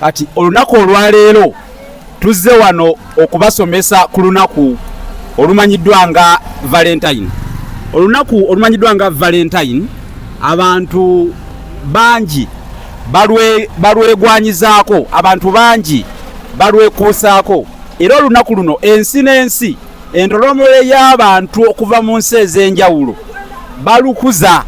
Kati olunaku olwaleero tuzze wano okubasomesa ku lunaku olumanyiddwa nga Valentine. Olunaku olumanyiddwa nga Valentine abantu bangi balwegwanyizaako, abantu bangi balwekuusaako, era olunaku luno ensi n'ensi entolomole y'abantu okuva mu nsi ez'enjawulo balukuza.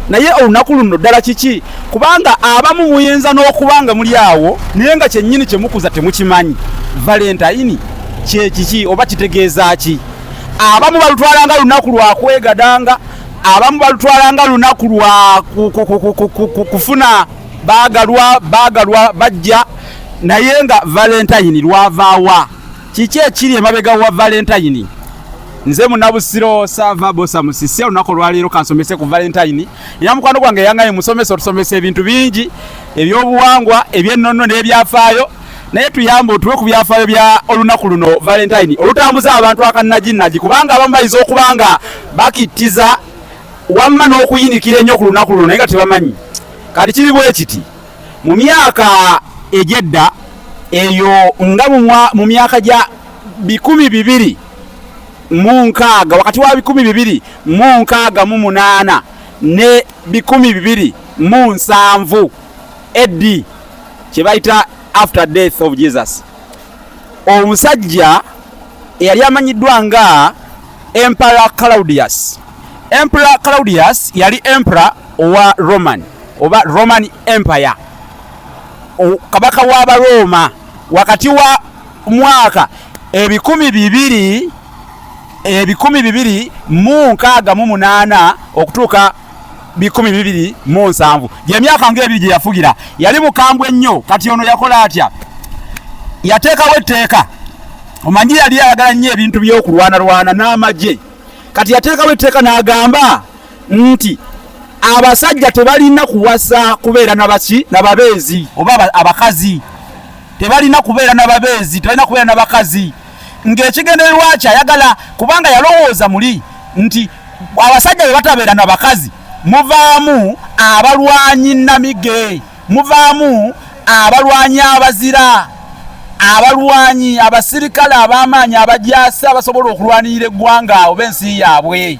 Naye olunaku luno ddala kiki? Kubanga abamu muyinza n'okuba nga muli awo naye nga kyennyini kye mukuza temukimanyi. Valentayini kye kiki oba kitegeeza ki? Abamu balutwala nga lunaku lwa kwegadanga, abamu balutwala nga lunaku lwa kufuna baagalwa, baagalwa bajja, naye nga Valentayini lwavaawa? Kiki ekiri emabega wa Valentayini? Nze Munabusiro Sava Bosa Musisi, olunaku olwaleero kansomese ku Valentayini. Era mukwano gwange yangaye musomesa otusomesa ebintu bingi ebyobuwangwa, eby'ennono n'ebyafaayo, naye tuyambe otuwe ku byafaayo bya olunaku luno Valentayini olutambuza abantu akannajinnaji, kubanga abamu bayinza okuba nga bakittiza wamma n'okuyinikira ennyo ku lunaku luno naye nga tebamanyi. Kati kiri bwe kiti, mu myaka egy'edda eyo nga mu myaka gya 2060, wakati wa 2068 ne 2070 AD, kye bayita after death of Jesus, omusajja eyali amanyiddwa nga Emperor Claudius. Emperor Claudius yali emperor owa Roman oba Roman Empire, kabaka w'Abarooma, wakati wa mwaka 2068 okutuuka 2070, gyemyaka ng'ebiri gye yafugira. Yali mukambwe nnyo. Kati ono yakola atya? Yateekawo etteeka. Omanyi yali ayagala nnyo ebintu by'okulwanalwana n'amagye. Kati yateekawo etteeka n'agamba nti abasajja tebalina kuwasa kubeera nabaki nababeezi oba abakazi, tebalina kubeera nababeezi, tebalina kubeera nabakazi, ng'ekigendererwa kye ayagala, kubanga yalowooza muli nti abasajja bwe batabeera na bakazi muvaamu abalwanyi namige, muvaamu abalwanyi abazira, abalwanyi abasirikale ab'amaanyi, abajaasi abasobola okulwanirira eggwanga oba ensi yaabwe.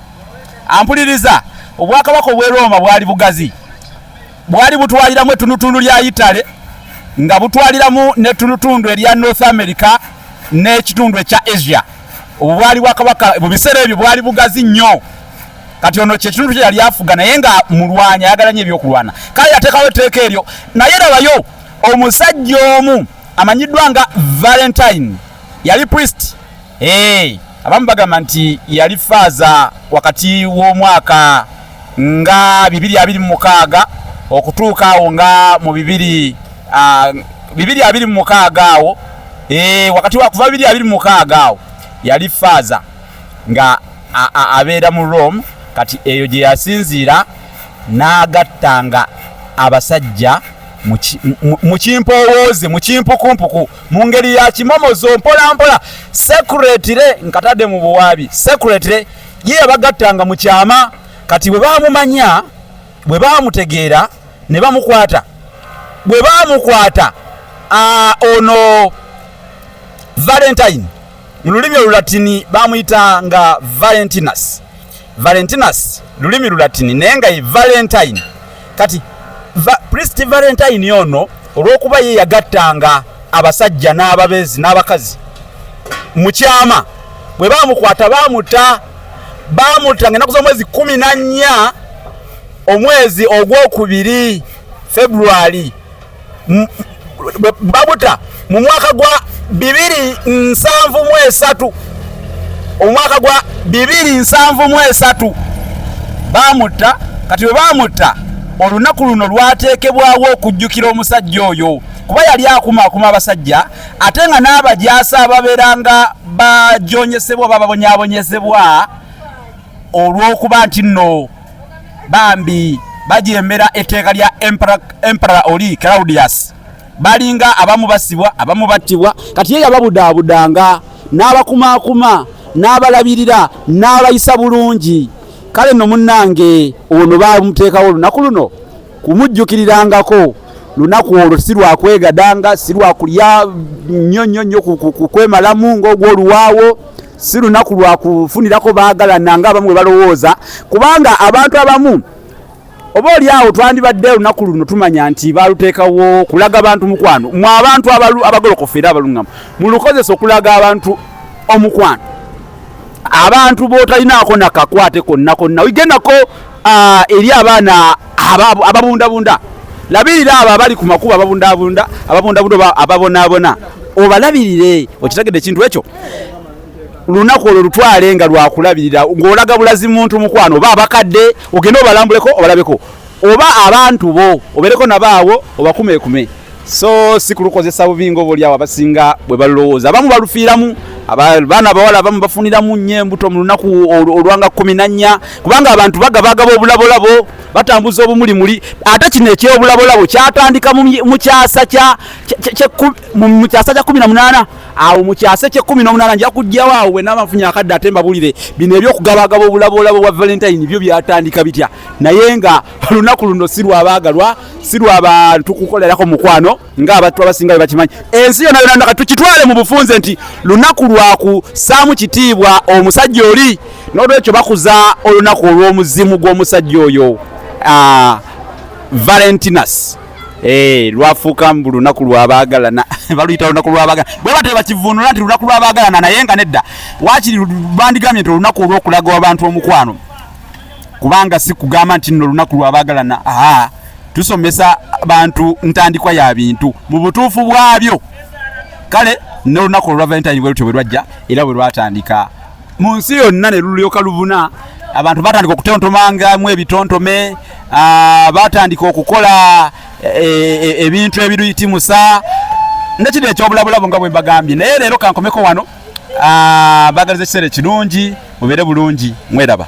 Ampuliriza, obwakabaka obw'e Rooma bwali bugazi, bwali butwaliramu ettundutundu lya Italy, nga butwaliramu n'ettundutundu erya North America n'ekitundu ekya Asia. Obwo bwali bwakabaka mu biseera ebyo bwali bugazi nnyo. Kati ono kyekitundu kye yali afuga, naye nga mulwanyi, ayagala nnyo ebyokulwana. Kale yateekawo etteeka eryo. Naye labayo omusajja omu amanyiddwa nga Valentine, yali priest. Hey, abamu bagamba nti yali faaza wakati w'omwaka nga 2026 okutuuka awo nga mu 2026 awo, wakati wa kuva 2026 awo yali faaza nga abeera mu Rome. Kati eyo gye yasinziira n'agattanga abasajja mu kimpowooze, mu kimpukumpuku, mu ngeri ya kimomozo, mpola mpola, secretly, nkatadde mu buwaabi, secretly ye yabagattanga mu kyama. Kati bwe baamumanya, bwe baamutegeera ne bamukwata, bwe baamukwata, ono Valentine mu lulimi olulatini bamuyita nga Valentinus. Valentinus lulimi lulatini naye nga ye Valentine. Kati Priest Valentine ono olw'okuba ye yagattanga abasajja n'ababeezi n'abakazi mu kyama, bwe baamukwata baamutta. Baamutta ng'ennaku z'omwezi 14 omwezi ogwokubiri, February, babuta mu mwaka gwa 2073, omwaka gwa 2073 baamutta. Kati bwe baamutta, olunaku luno lwateekebwawo okujjukira omusajja oyo, kuba yali akumaakuma abasajja, ate nga n'abajaasi ababeera nga bajonyesebwa oba babonyaabonyezebwa olw'okuba nti nno bambi bajembera etteeka lya Emperor oli Claudius, balinga abamu basibwa, abamu battibwa. Kati ye yababudaabudanga n'abakumaakuma n'abalabirira n'abayisa bulungi. Kale nno munnange, ono bamuteekawo olunaku luno kumujjukirirangako. Lunaku olwo si lwa kwegadanga, si lwa kulya nnyo nnyo nnyo kwemalamu ng'ogw'oluwaawo, si lunaku lwa kufunirako baagalana ng'abamu bwe balowooza, kubanga abantu abamu oba oli awo twandibadde olunaku luno tumanya nti baluteekawo kulaga bantu mukwano. Mwe abantu abagolokofu era abalungamu mulukozesa okulaga abantu omukwano, abantu b'otalinaako nakakwate konna konna. Ogendako eri abaana ababundabunda, labirira abo abali ku makubo ababundabunda, ababundabunda oba ababonaabona, obalabirire. Okitegedde ekintu ekyo? Lunaku olwo lutwale nga lwakulabirira, ng'olaga bulazi muntu mukwano, oba abakadde ogende obalambuleko obalabeko, oba abantu bo obeereko nabo awo obakumeekume. So si kulukozesa bubi nga oba oliawo abasinga bwe balulowooza. Abamu balufiiramu, abaana abawala abamu bafuniramu nnyo embuto mu lunaku olwanga 14, kubanga abantu bagabagaba obulabolabo, batambuza obumulimuli. Ate kino ekyobulabolabo kyatandika mu kyasa kya 18. Awo mu kyasa ekyekumi n'omunaana nja kujjawo awo bwe naaba nfunye akadde ate mbabulire bino ebyokugabagaba obulabolabo bwa Valentine byo byatandika bitya. Naye nga olunaku luno si lwabaagalwa, si lwabantu kukolerako mukwano ng'abantu abasinga bwe bakimanyi ensi yonna yonna. Kati tukitwale mu bufunze nti lunaku lwa kussaamu kitiibwa omusajja oli, n'olwekyo bakuza olunaku olw'omuzimu gw'omusajja oyo Valentinus. Lwafuuka mbu lunaku lwabaagalana, baluyita lunaku lwabaagalana bwe batyo bakivuunula nti lunaku lwabaagalana, naye nga nedda. Waakiri bandigambye nti olunaku olw'okulaga abantu omukwano, kubanga si kugamba nti nno olunaku lwabaagalana. Aa, tusomesa bantu ntandikwa ya bintu mu butuufu bwabyo. Kale n'olunaku olwa Valentine bwe lutyo bwe lwajja era bwe lwatandika mu nsi yonna ne lulyoka lubuna. Abantu batandika okutontomangamu ebitontome, batandika okukola ebintu ebiruyitimusa nekiri ekyobulabulabu nga bwe mbagambye. Naye leero kankomeko wano, baagaliza ekiseera ekirungi, mubeere bulungi, mweraba.